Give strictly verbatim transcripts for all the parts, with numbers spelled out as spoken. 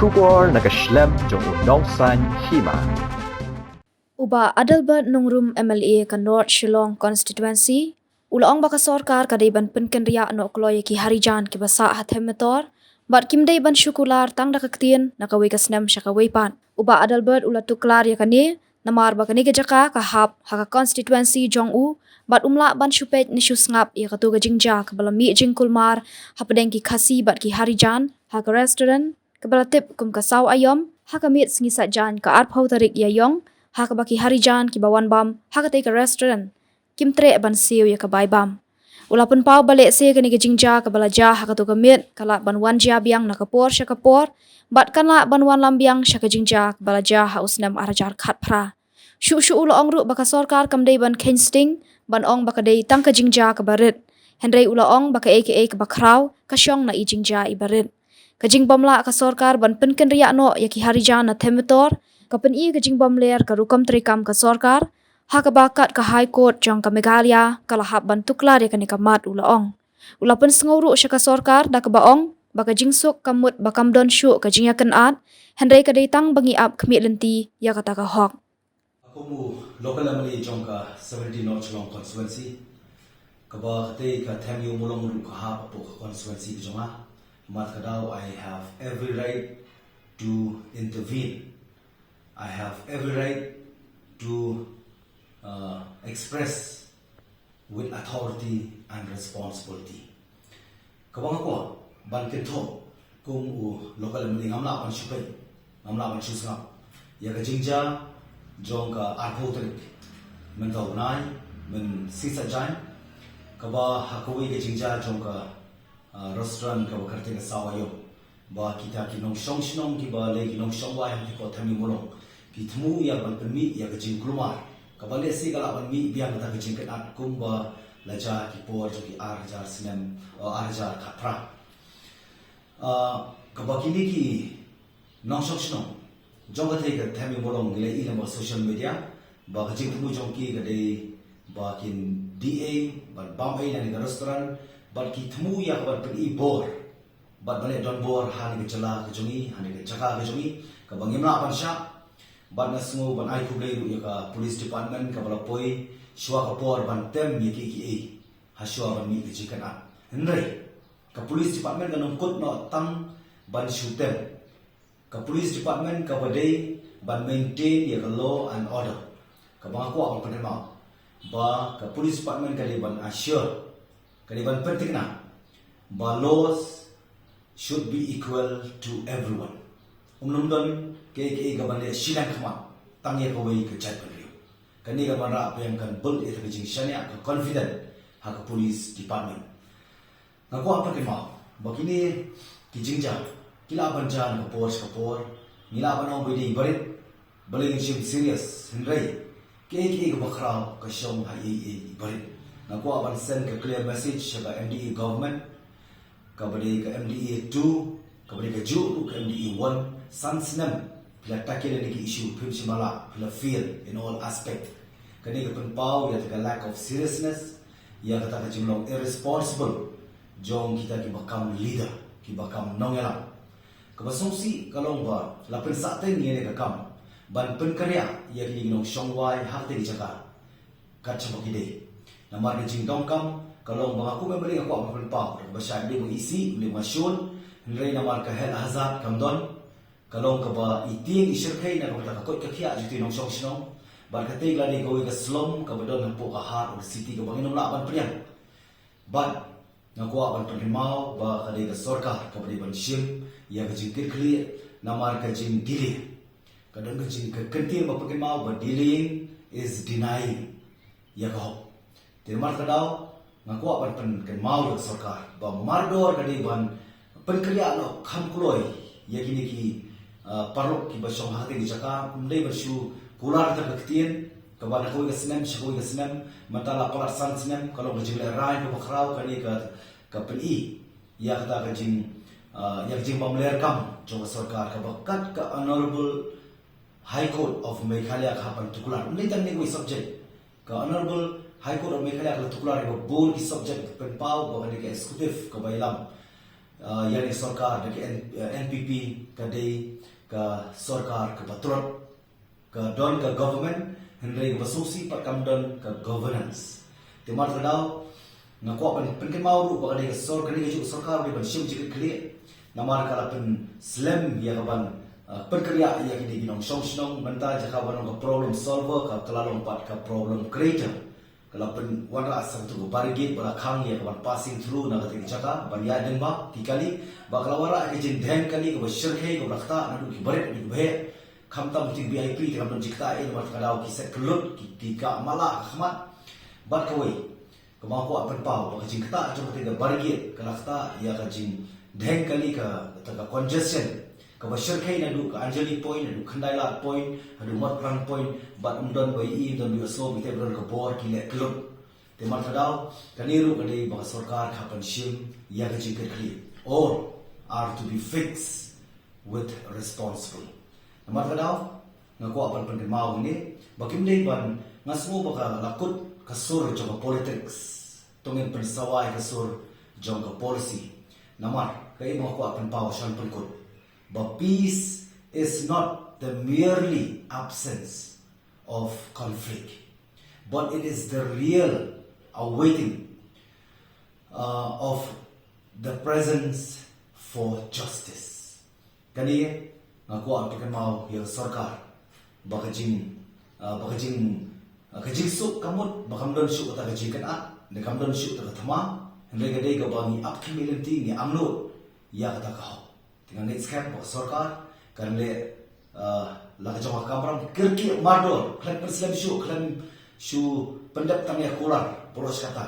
Khubor na ka shlem jong u nongsan hima. U Bah Adelbert Nongrum, M L A ka North Shillong Constituency, u la ong ba ka sorkar ka dei ban pynkynriah noh kloi ïa ki harijan kiba sah ha them metor, bad kim dei ban shu kular tang da ka ktien na kawei ka snem sha kawei pat. U Bah Adelbert u la tuklar ïa kane namar ba kane ka jaka ka hap ha ka constituency jong u, bad um lah ban shu peit ne shu sngap ïa kato ka jingjia kaba la mih jingkulmar hapdeng ki Khasi bad ki harijan ha ka restaurant kaba la tip kum ka Saw Aiom ha ka miet sngi Saitjaiñ ka arphew tarik Ïaïong, ha kaba ki harijan kiba wan bam ha katei ka restaurant kim treh ban siew ïa ka bai bam. U la pynpaw ba lehse kane ka jingjia kaba la jia ha kato ka miet ka lah ban wan jia biang na ka por sha ka por, bad kan lah ban wanlam biang sha ka jingjia kaba la jia ha u snem ar hajar khatphra. Shuh shuh u la ong ruh ba ka sorkar kam dei ban kheiñ sting ban ong ba ka dei tang ka jingjia kaba rit, hynrei u la ong ba kaei kaei kaba khraw ka shong na i jingjia iba rit. Ka jingbym lah ka sorkar ban pynkynriah noh ïa ki harijan na them metor ka pyni ka jingbymler ka rukom treikam ka sorkar, ha kaba kat ka High Court jong ka Meghalaya ka la hap ban tuklar ïa kane ka mat, u la ong. U la pynsngew ruh sha ka sorkar da kaba ong ba ka jingsuk kam mut ba kam don shuh ka jingïakynad, hynrei ka dei tang ba ngi ap khmih lynti ïa kata ka hok. Kum u local M L A jong ka seventeen North Shillong constituency, kaba katei ka Them Ïew Mawlong ruh ka hap hapoh ka constituency ka jong nga, namar kata ka daw I have every right to intervene. I have every right to, uh, express with authority and responsibility. Kaba nga kwah ban kynthoh kum u local M L A, ngam lah ban shu peit, ngam lah ban shu sngap ïa ka jingjia jong ka arphew tarik mynta u bnai, mynsngi Saitjaiñ, kaba ha kawei ka jingjia jong ka, ah, restaurant kaba kyrteng ka Saw Aiom, ba kita ki nongshong shnong kiba leh ki nongshong wai ha ki por Them Ïew Mawlong ki thmu ïa ban pynmih ïa ka jingkulmar kaba lehse ka lah ban mih biang kata ka jingkynad kumba la jia ki por jong ki ar hajar snem, uh, ar hajar khatphra. Uh, kaba kine ki nongshong shnong jong katei ka Them Ïew Mawlong ngi la ïohi lyngba social media ba ka jingthmu jong ki ka dei ba kin die ei bad bam ei na kane ka restaurant, bad ki thmu ïa ka ban pyni bor bad ban leh donbor ha kane ka jylla ka jong ngi, ha kane ka jaka ka jong ngi, kaba ngim lah ban shah. Bad nga sngew ban ai khublei ruh ïa ka police department kaba la poi shuwa ka por ban tem ïa kiei kiei ha shuwa ban mih ka jingkynad. Hynrei ka police department kan ym kut noh tang ban shu tem. Ka police department kaba dei ban maintain ïa ka law and order. Kaba nga kwah ban pynkynmaw ba ka police department ka dei ban assure, ka dei ban pynthikna ba laws should be equal to everyone. Um lum don kaei kaei kaban leh shiliang khmat tang ïa kawei ka jaitbynriew. Kane ka ban rah biang, kan build ïa ka jingshaniah, ka confident ha ka police department. Nga kwah pynkynmaw ba kine ki jingjia ki lah ban jia na ka por sha ka por. Ngi lah ban ong ba dei iba rit, balei ngin shim serious, hynrei kaei kaei kaba khraw ka shong ha ei ei iba rit. Nga kwah ban send ka clear message sha ka M D A government, kaba dei ka M D A two, kaba dei kajuh ruh ka M D A one, san snem phi la tackle ïa kine ki issue, phim shym la, phi la fail in all aspect. Kane ka pynpaw ïa ka lack of seriousness, ïa kata ka jinglong irresponsible jong kita kiba kam leader, kiba kam nongïalam. Kaba sngewsih ka long ba la pynsahteng ïa kane ka kam ban pynkynriah ïa kine ki nongshong wai ha katei ka jaka kat shaba ki dei. Namar ka jingdonkam ka long ba nga kum em, balei nga kwah ban pynpaw, ba shah em dei ba nga isih, em dei ba nga shun, hynrei namar ka health hazard kam don, ka long kaba i tieng i shyrkhei na ka bynta ka koit ka khiah jong ki nongshong shnong. Bad katei ka la dei kawei ka slum kaba don hapoh ka heart of the city kaba ngin ym lah ban pdiang. Bad nga kwah ban pynkynmaw ba ka dei ka sorkar kaba dei ban shim ïa ka jingkitkhlieh namar ka jingdelay. Ka don ka jing, ka kyntien ba pynkynmaw ba delaying is denying ïa ka hok. Te namar kata ka daw nga kwah ban pynkynmaw ïa ka sorkar ba mardor ka dei ban pynkynriah noh kham kloi ïa kine ki, ah, paralok kiba shong ha katei ka jaka, ym dei ban shu kular da ka ktien kaba na kawei ka snem sha kawei ka snem, mynta la palat san snem, ka long ka jinglehrain kaba khraw kane ka, ka pyni ïa kata ka jing, ah, ïa ka jingbymler kam jong ka sorkar kaba kat ka Honourable High Court of Meghalaya ka hap ban tuklar. Ym dei tang kane kawei subject. Ka Honourable High Court of Meghalaya ka la tuklar ïa ka bun ki subject, pynpaw ba kane ka executive kaba ïalam Uh, ïa kane ka sorkar da ka N- uh, N P P ka dei ka sorkar kaba trot, ka don ka government, hynrei kaba sngewsih pat kam don ka governance. Te namar kata ka daw nga kwah ban pynkynmaw ruh ba ka dei ka sor- kane ka juh sorkar ba dei ban shim jingkitkhlieh. Namar ka la pynslem ïa ka ban uh, pynkynriah ïa kine ki nongshong shnong, mynta jaka ban long ka problem solver ka, ka la long pat ka problem creator. Ka la pynwanrah sa katu ka barricade ba la khang ïa ka ban passing through na kata ka jaka ban ïaid lyngba ki kali, ba ka la wanrah ka jingdheng kali kaba shyrkhei kaba la ktah naduh ki barit naduh ki baheh. Khamtam ki V I P te kam don jingktah ei, namar kata ka daw ki set kyllut, ki, ki kah matlah ha khmat. Bad kawei kaba nga kwah pynpaw ba ka jingktah jong kata ka barricade ka la ktah ïa ka jingdheng kali, ka, kata ka congestion kaba shyrkhei naduh ka Anjali Point, naduh Khyndai Lad Point, haduh Motphlang Point, bad ym don ba ïohi, ym don ba ïohsngew, ym don ba ïohsngew, ki leh kyllut. Te namar kata ka daw kane ruh ka dei ba ka sorkar ka hap ban shim ïa ka jingkitkhlieh, or are to be fixed with responsible. Namar kata ka daw nga kwah ban pynkynmaw hangne ba kim dei ban, nga sngew ba ka la kut ka sur jong ka politics, to ngin pynsawa ïa ka sur jong ka policy. Namar kaei ba nga kwah pynpaw sha ban pynkut ba peace is not the merely absence of conflict, but it is the real awaiting uh, of the presence for justice. Kane nga kwah pynkynmaw ïa ka sorkar ba ka jing uh, ba ka jing uh, ka jingsuk ka mut ba kam don shuh kata ka jingkynad, ne kam don shuh kata ka thma, hynrei ka dei kaba ngi ap khmih lynti, ngi amlut ïa kata ka hok. Te nga ngeit skhem ba ka sorkar kan leh, uh, la ka jong ka kamram, kyrkieh mardor, khlem pynslem shuh, khlem shu pyndep tang ïa kular baroh shi katta.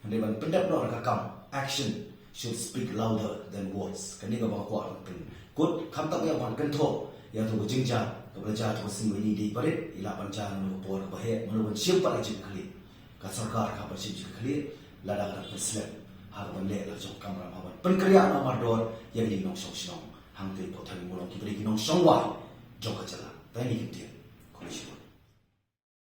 Hynrei ban pyndep noh da ka kam, action should speak louder than words. Kane kaba nga kwah ban pynkut, khamtam ïa ban kynthoh ïa katu ka jingjia kaba la jia ha katu ka sngi ba ïa ngi dei barit, i lah ban jia ha kano ka por kaba heh, mano ban shim pat ïa ka jingkitkhlieh. Ka sorkar ka hap ban shim jingkitkhlieh lada ka dang pynslem ha ka ban leh la ka jong ka kamram ha ban pynkynriah noh mardor ïa kine ki nongshong shnong hangtei hapoh Thaiñ Mawlong, kiba dei ki nongshong wai jong ka jylla. Tang kine ki ktien.